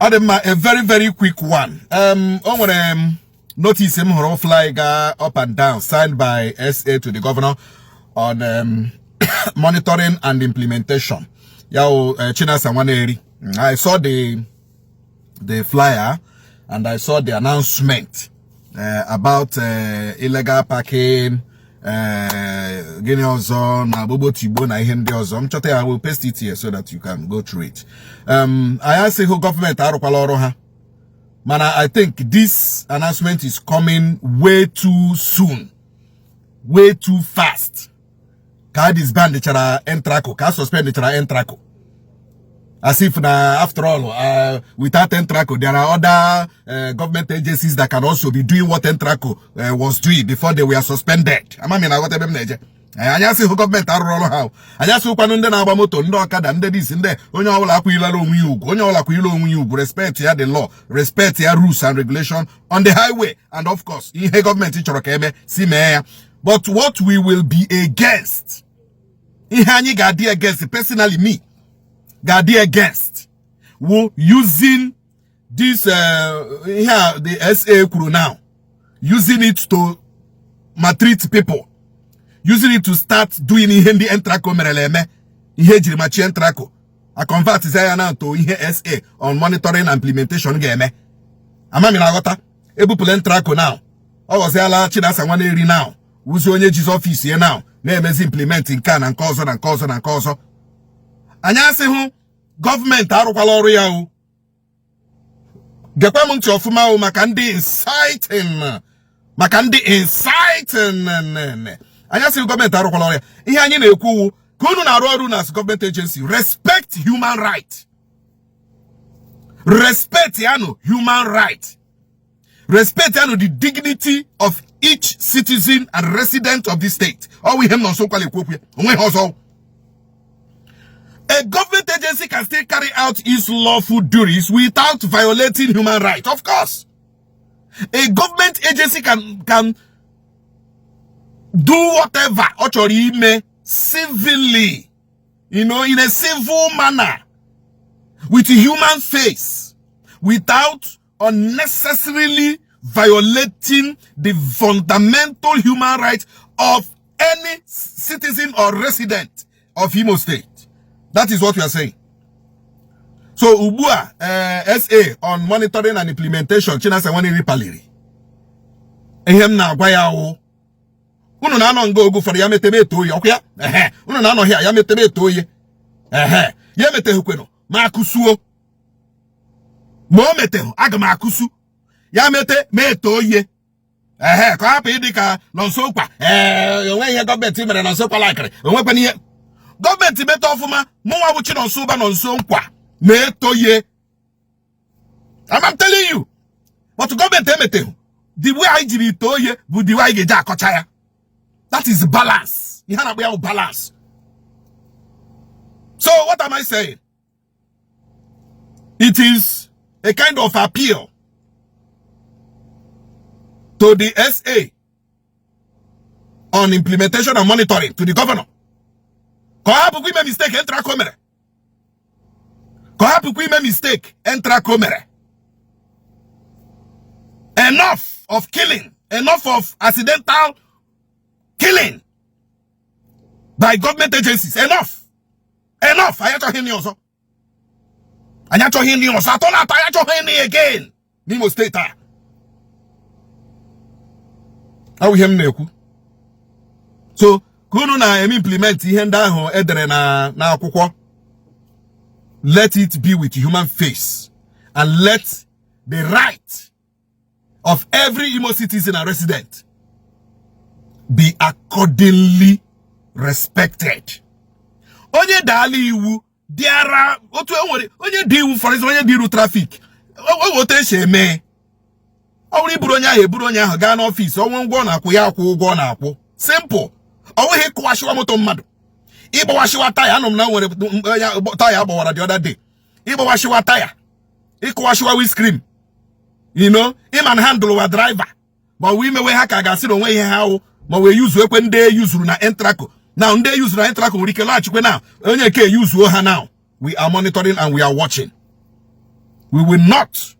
Ọ dị mma, a very very quick one. O nwere notice m hụrụ fly ga up and down, signed by SA to the governor on monitoring and implementation. Ya o Chinasa Nwaneri. I saw the flyer and I saw the announcement about illegal parking, gịnị ọzọ na gbogbo tigbo na ihe ndị ọzọ. M chọta ya, I will paste it here so that you can go through it. Anyị asịghị gọọmenti arụkwala ọrụ ha, mana I think this announcement is coming way too soon, way too fast. Ka a disband chara Entraco, ka a suspend chara Entraco, as if na after all, without Entraco, there are other government agencies that can also be doing what Entraco was doing before they were suspended. Amami na aghọta ebe m na-eje. Anyị asịghị gọọmenti arụrụ ọrụ ha o. Anyị asịghịkwanụ ndị na-agba moto, ndị ọkada, ndị dis, ndị onye ọbụla akwụghịlara onwe ya ugwu, onye ọbụla kwụnyere onwe ya ugwu, respect ya the law, respect ya rules and regulation on the highway, and of course ihe gọọmenti chọrọ ka eme si mee ya. But what we will be against, ihe anyị ga-adị against, personally me ga-adị against, wu using this ihe a the SA kwuru now, using it to maltreat people, using it to start doing ihe ndị Entraco merela eme, ihe ejiri machie Entraco, a convert ya na to ihe SA on monitoring and implementation ga-eme. Amami na aghọta. Ebupụla Entraco now, ọ ghọziala Chinasa Nwaneri now, wuzi onye jizi office ya now na-emezi implement nke a na nke ọzọ na nke ọzọ na nke ọzọ. Anyị asịghị gọọmenti arụkwala ọrụ ya o. Gekwe m ntị ọfụma o, maka ndị inciting, maka ndị inciting. Anyị asịghị gọọmenti arụkwala ọrụ ya. Ihe anyị na-ekwu ka unu na-arụ ọrụ na as government agency, respect human right, respect yanụ human right, respect yanụ the dignity of each citizen and resident of this state. Ọ bụ ihe m nọ nso nkwala ekwu okwu ya, onweghị ọzọ. A government agency can still carry out its lawful duties without violating human rights. Of course, a government agency can do whatever ọ chọrọ ime civilly, in a civil manner, with a human face, without unnecessarily violating the fundamental human rights of any citizen or resident of Imo State. That is what we are saying. So ugbu a, SA on monitoring and implementation, Chinasa Nwaneri paliri. Ihe m na-agwa ya wụ, unu na-anọ nga oge ụfọdụ ya metebe eto oyi ọkụ ya, ehe, unu na-anọ hịa ya metebe eto oyi, ehe, ya emeteghịkwenụ ma akụsuo, ma o metehụ aga m akụsu ya mete ma eto oye, ehe, ka ọ hapụ ịdị ka Nonso Nkwa. Ee, onwe ihe gọọmenti mere Nonso Nkwa lakịrị onwekwana ihe gọọmenti mete ọfụma. Mụnwa bụ Chinonso Ụba Nonso Nkwa ma etoye. I'm telling you. But gọọmenti emeteghụ, the way anyị jiri too oye bụ the way anyị ga-eji akọcha ya. That is balance. Ihe a na-akpọ ya bụ balance. So what am I saying? It is a kind of appeal to the SA on implementation and monitoring, to the governor, ka ọ hapụkwa ime mistake Entraco mere, ka ọ hapụkwa ime mistake Entraco mere. Enough of killing, enough of accidental killing by government agencies. Enough, enough. Anyị achọghị ịnụ ọzọ, anyị achọghị ịnụ ọzọ atọ na atọ, anyị achọghị ịnụ again n'Imo Steeti a. Ọ bụ ihe m na-ekwu. So ka unu na-eme implement ihe ndị ahụ edere na n'akwụkwọ, let it be with human face and let the right of every Imo citizen and resident be accordingly respected. Onye daala iwu dịara otu enwere onye dị iwu, for example, onye dị iru traffic, o otu esi eme, ọ bụrụ iburu onye ahụ, eburu onye ahụ gaa n'office, ọnwa ụgwọ ọ na-akwụ, ya akwụ ụgwọ ọ na-akwụ. Simple. Ọ nweghị ịkụwashiwa moto mmadụ, ịgbawashiwa taya. Anụ m na nwere taya agbawara the other day. Ịgbawashiwa taya, ịkụwashiwa windscreen, ịma na handle wa driver, ma ọ bụ imewe ha ka a ga-asị na onwe ihe ha wụ, ma wee yuzuo ekwe ndị eyuzuru na Entraco na ndị eyuzuru na Entraco nwere ike laghachikwe na onye nke eyuzuo ha. Now we are monitoring and we are watching. We will not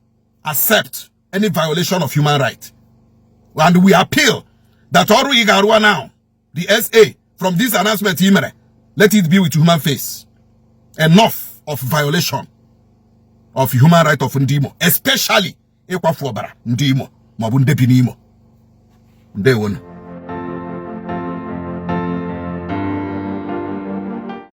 accept any violation of human right. And we appeal that ọrụ ị ga-arụwa now, the SA, from this announcement ị mere, let it be with human face. Enough of violation of human right of ndị Imo, especially ịkwafu ọbara ndị Imo maọbụ ndị bi n'Imo. Ndewonu.